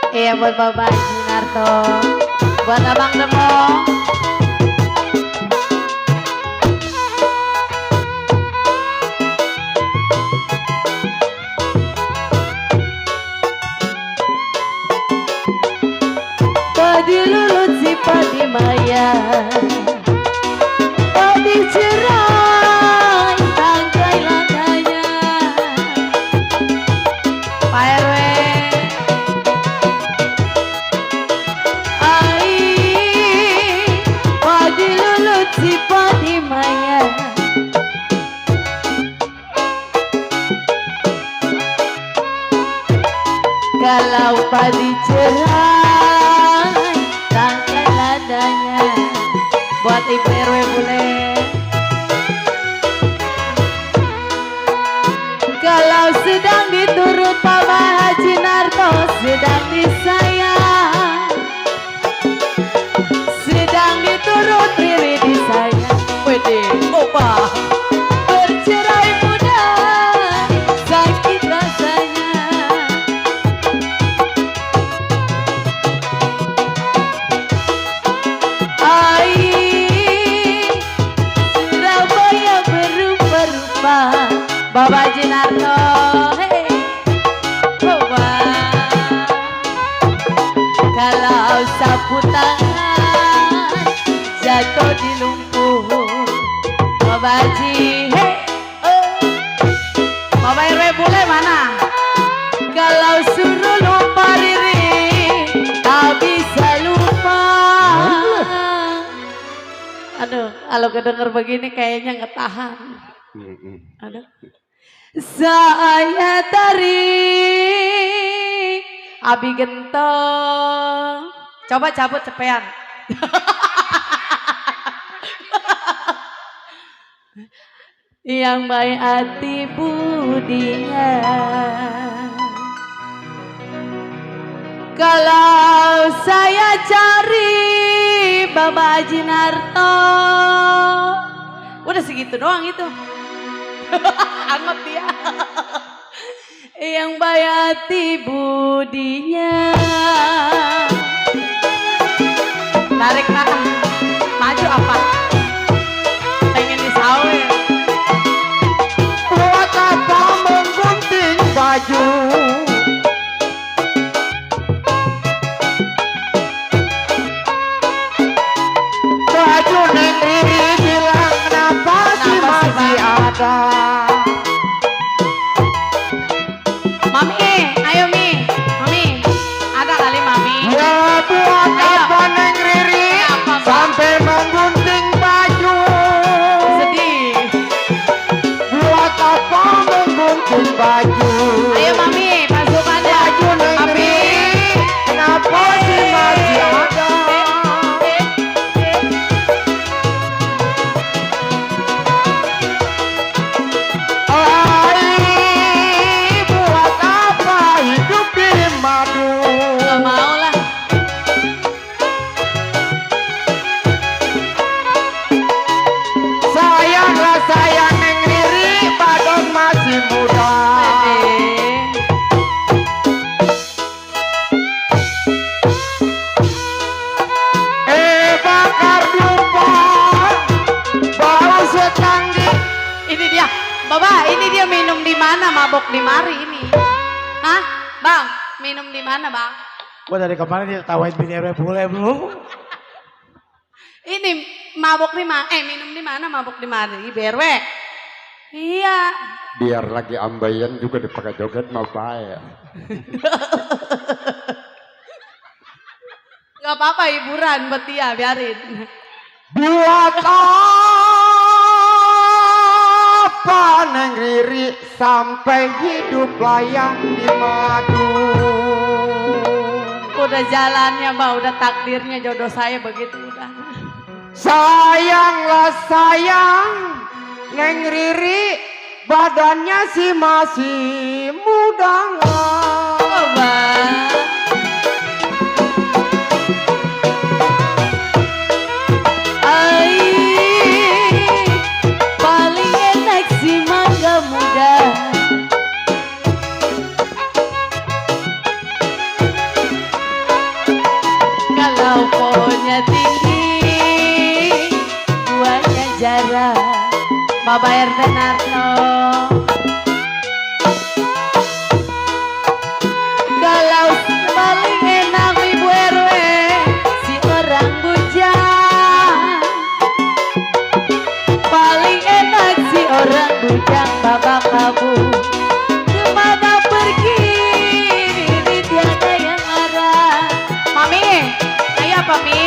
Iya buat Bapak Junarto, buat Abang Demo. Padi lulut si padi maya, padi cerai tangkai ladanya. Pak RW. Si padi maya, kalau padi cerai tangkai ladanya. Buat Ibu RW boleh. Kalau sedang diturut Bapak Haji Narto, sedang disayang, sedang diturut Riri disayang. Wede, opa bercerai muda, sakit rasanya. Surabaya berupa-rupa, Bapak Jinarto. Hey, opa. Kalau sapu tangan jatuh di lumpur, Bapak Haji, hey, Bapak RW boleh mana? Kalau suruh lupa Riri, tak bisa lupa. Aduh, kalau kedenger begini kayaknya nggak tahan. Aduh. Saya tarik abi gentong. Coba cabut cepean. Yang baik hati budinya, kalau saya cari Bapak Haji Narto, udah segitu doang itu. Anget dia. Yang baik hati budinya, tarik nak, maju apa? Pengen disawir. Buat apa menggunting baju? Baju Neng Riri bilang kenapa sih masih ada? Mami, ayo Mi, Mami, ada kali Mami. Ya buat apa Neng Riri sampai menggunting baju? Sedih. Buat apa menggunting baju? Ayo Mami, pasukannya. Baju Neng Mami. Riri kenapa sih masih ada? Buat apa hidup di madu? Gak mau lah. Sayanglah sayang Neng Riri, badan masih muda. Bakar dupa, bau setanggi. Ini dia, Bapak, ini dia minum di mana, mabok di mari ini. Hah, Bang? Minum di mana, Bang? Gua dari kemarin dia tawain bini RW boleh belum? Ini mabok di mana? Minum di mana, mabok di mari, BRW. Iya. Biar lagi ambayan juga dipakai joget mah baik. Gak apa-apa, hiburan buat dia, biarin. Buat apa Neng Riri sampai hidup layang di madu? Udah jalannya, Mbak, udah takdirnya jodoh saya begitu udah. Sayanglah sayang Neng Riri, badannya sih masih muda. Oh, Bang. Paling enak si mangga muda. Bapak RT Narto. Kalau paling enak Ibu RW si orang bujang. Paling enak si orang bujang Bapak Kabu. Kemana pergi ini tiada yang arah. Mami, ayo Mami.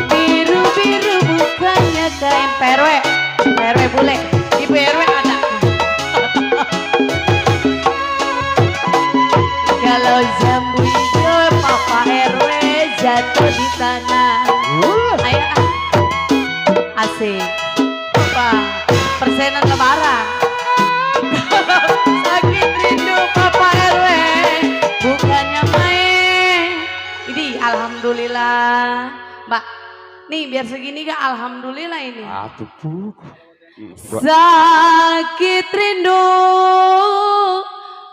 Biru-biru bukannya kain PRW bule, Ibu RW ada. Kalau jambu hijau Papa RW jatuh di tanah. Ayo asik. Apa? Persenan lebaran. Sakit rindu Papa RW bukannya main. Ini alhamdulillah. Mbak, nih biar segini gak alhamdulillah ini. Aduh Bu. Sakit rindu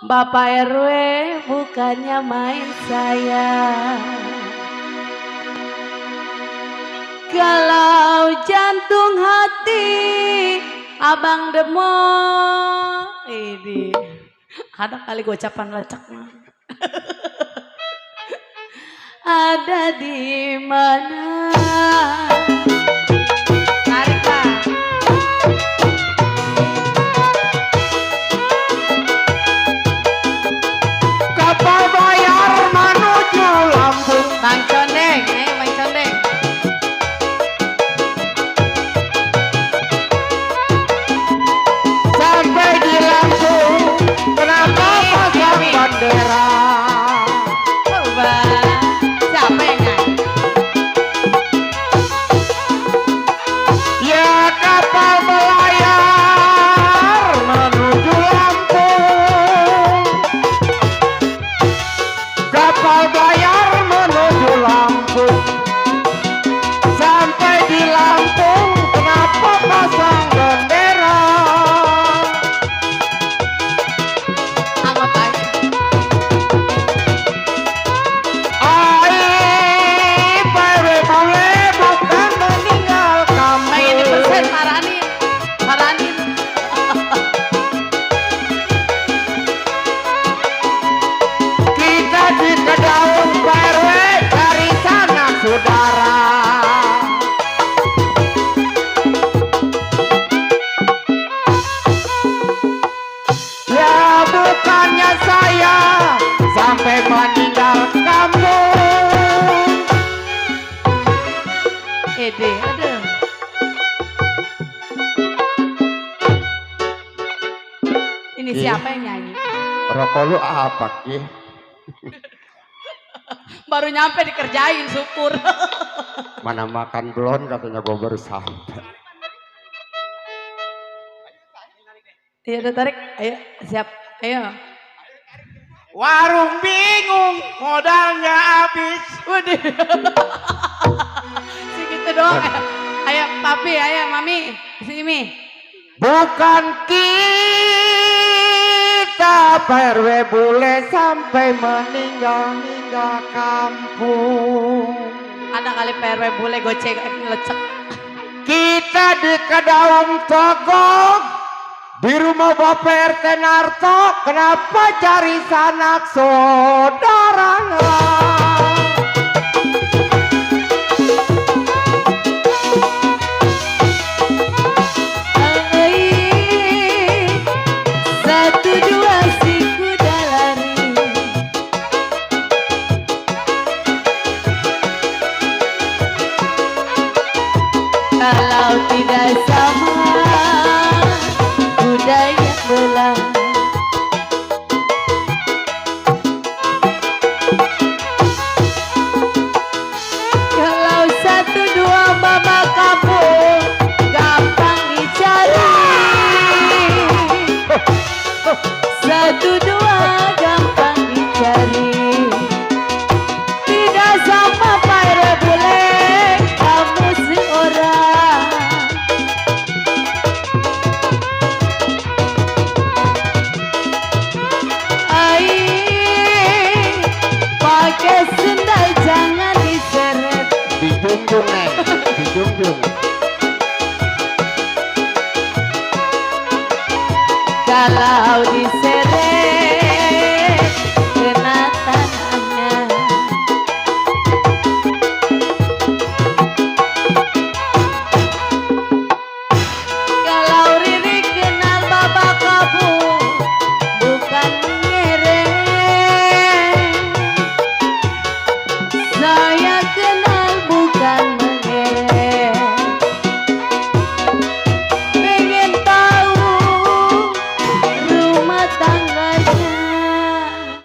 Bapak RW bukannya main saya. Kalau jantung hati Abang Demo ini ada kali gocapan lecek mah. Ada di mana? Tarik Pak. Kapal bayar menuju Lampung. Bang Condeng, Bang Condeng. Sampai di Lampung, kenapa pasang bendera? Coba, siapa yang nyanyi? Ya kapal belayar menuju Lampung. Kapal belayar menuju Lampung. Sampai di Lampung, kenapa pasang bendera? Anggot aja. PRW boleh bukan meninggal Bang ini kamu. persen paranin. Kita di Kedaung PRW dari sanak saudara. Ya bukannya saya sampai meninggal kamu. Ede, aduh. Ini siapa yang nyanyi? Rokok lu apa Ki? Baru nyampe dikerjain syukur. Mana makan belum katanya gue baru sampai. Iya udah tarik, ayo siap, ayo. Warung bingung, modalnya habis. Waduh. Segitu doang. Ayo papi, ayo mami, sini. Bukan kita PRW bule sampai meninggal kampung. Ada kali PRW bule gocek lecek. Kita di Kedaung Togog, di rumah Bapak RT Narto, kenapa cari sanak saudara? Satu dua si kuda lari. Kalau tidak sama budaya belah. dijunjung. Kalau di